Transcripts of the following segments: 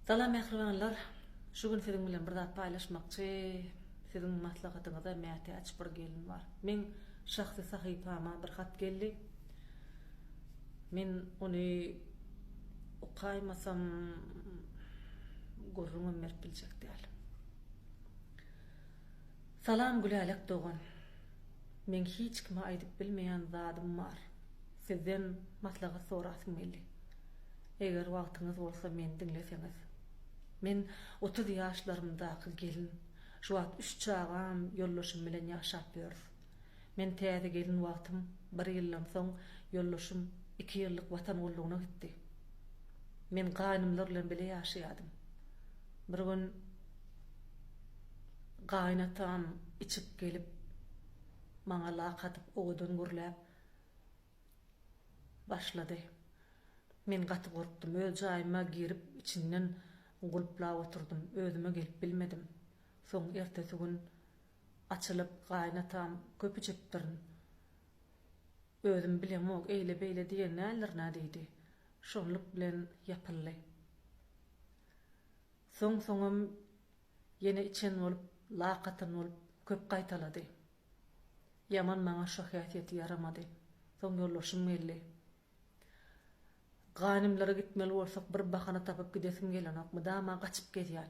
Salam mähribanlar! Şu gün siziň bilen bir zat paýlaşmakçy. Siziň maslahatyňyza mätäç bir gelin bar. Meň şahsy sahypama bir hat geldi. Men ony okaýmasam gürrüňem berip biljek däl. Salam Gülälek dogan. Meň hiç kime aýdyp bilmeýän zadym bar. Sizden maslahat sorasym geldi. Eger wagtyňyz bolsa meni diňleseňiz. Men 30 ýaşlarymdaky gelin. Şu wagt üç çagam ýoldaşym bilen ýaşap ýörüs. Men täze gelin wagtym bir ýyldan soň ýoldaşym iki ýyllyk watan gullugyna gitdi. Men gaýnymlar bilen bile ýaşaýadym. Bir gün gaýynatam içip gelip maňa lak atyp owadan gürläp başlady. Men gaty gorkdum. Öz jaýyma girip içinden gulplap oturdym. Özüme gelip bilmedim. Soň ertesi gün açylyp gaýynatam köp içipdirin. Özüm bilemok eýle-beýle diýen däldirin-ä diýdi. Şonluk bilen ýapyldy. Soň-soňam ýene içen bolup, lak atan bolup köp gaýtalady. Ýaman maňa şo häsiýeti ýaramady. Soň ýoldaşym geldi. Ganymlara gitmeli bolsak bir bahana tapyp gidesim gelenok, mydama gaçyp gezýän.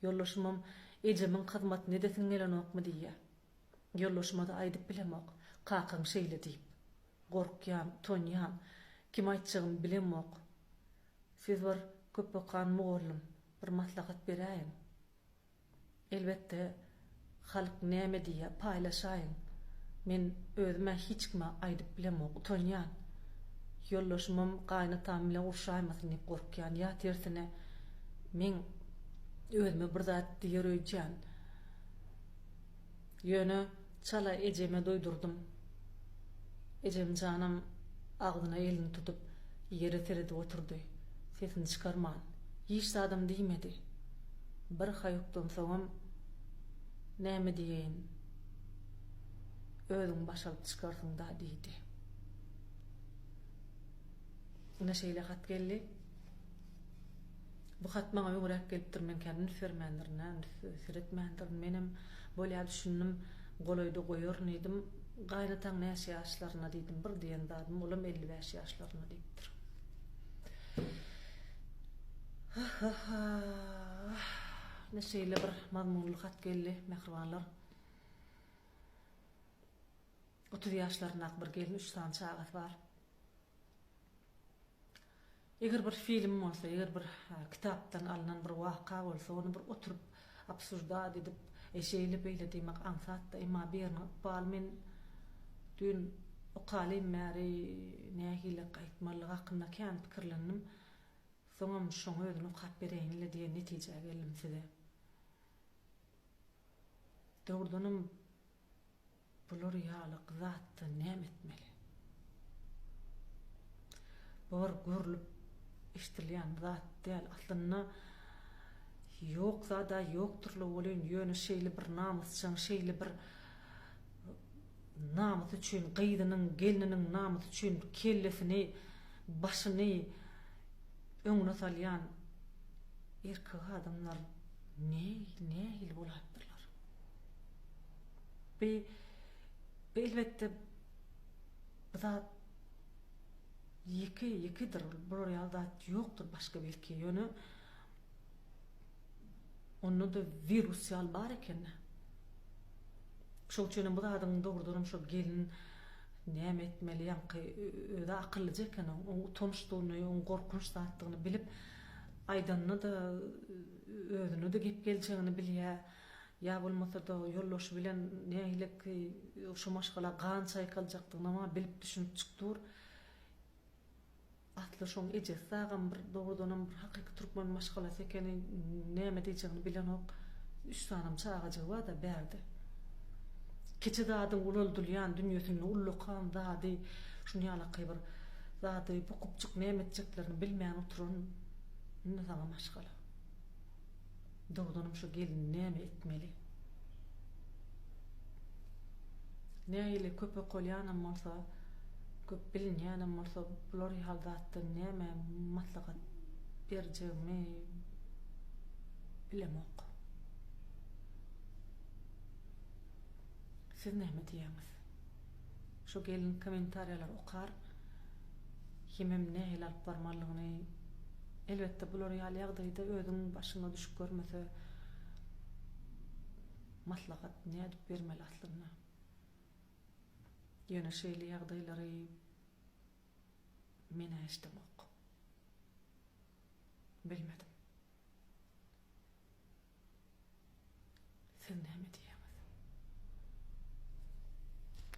Ýoldaşymam ejemiň hyzmatyny edesiň gelenokmy diýýär. Ýoldaşyma-da aýdyp bilemok, kakaň şeýle diýip. Gorkýan, utanýan, kime aýtjagymy bilemok. Siz bir köp okan mugallym, bir maslahat beräýiň. Elbetde halk näme diýýär paýlaşaýyň. Men özüm-ä hiç kime aýdyp bilemok, utanýan. Ýoldaşymam gaýynatam bilen urşaýmasyn diýip gorkýan ýa tersine meň özüme bir zat diýer öýdýän. Ýöne çala ejeme duýdurdym. Ejemjanam agzyna elini tutup, ýere seredip oturdy. Sesini çykarman, hiç zadam diýmedi. Bir haýukdan soňam, Näme diýeýin, özüň baş alyp çykarsyň-da diýdi. Ine şeýle hat geldi. Bu hat maňa öňräk gelipdir, men kän üns bermändirin-ä, üns seretmändirin. Menem bolýa düşündim, golaýda goýaryn diýdim. Gaýynataň näçe ýaşlarynda diýdim, bir diýen zadym, olam 55 ýaşlarynda diýipdir. Ha-ha-ha. Ine şeýle bir mazmunly hat geldi, mähribanlar. 30 ýaşlaryndaky bir gelin, üç sany çagasy bar. Eger bir film bolsa, eger bir kitapdan alnan bir waka bolsa, ony bir oturyp obsuždat edip, e şeýle beýle diýmek aňsat-da, emma biriniň ykbaly men düýn okalym bäri nähili gaýtmalygy hakynda kän pikirlendim. Soňam şoň özüni okap bereýin-le diýen netijä geldim size. Dogrudanam Bular ýaly zatdan näme etmeli? Bu bir görlüp eşdilýän zat däl. Aslynda ýok zada ýokdurla welin ýöne şeýle bir namysjaň şeýle bir namysy üçin gyzynyň gelniniň namysy üçin kellesini başyny öňüne salýan erkek adamlar nähili bolaýypdyrlar? Bi bi elbetde bu zat ýeke ýekedir bular ýaly zat ýokdur başga belki ýöne onda-da wirus ýaly bar ekeni. Şoň üçinem bu zadyň dogrudanam şo gelin näme etmeli ýaňky özi akyllyja eken oň utançdygyny oň gorkunç zatdygyny bilip aýdanda-da özüne-de gep geljegini bilýär. Ýa bolmasa-da ýoldaşy bilen nähileki şu maşgala gan çaýkaljakdygynam-a bilip düşünip çyk dur. Asly şoň ejesi dagam bir dogrudanam bir hakyky türkmen maşgalasy ekeni, näme diýjegini bilenok. Üç sanam çagajygy bar-da bärde. Kiçi zadyň ulaldylýan dünýesinde ullakan zady, şuny ýalaky bir zady bukupjyk näme etjeklerini bilmän oturan indi saňa maşgala. Dogrudanam şu gelin näme etmeli? Nähili köp okalýanam bolsa, köp bilinýänem bolsa bular ýaly zatdan näme maslahat berjegimi. Bilemok. Siz näme diýýäňiz? Şu gelin kommentariýalary okar hemem nähili alyp barmalygyny elbetde bular ýaly ýagdaýda özüň başyňa düşüp görmese maslahat nädip bermeli aslynda. Ýöne şeýle ýagdaýlary men-ä eşdemok. Bilmedim.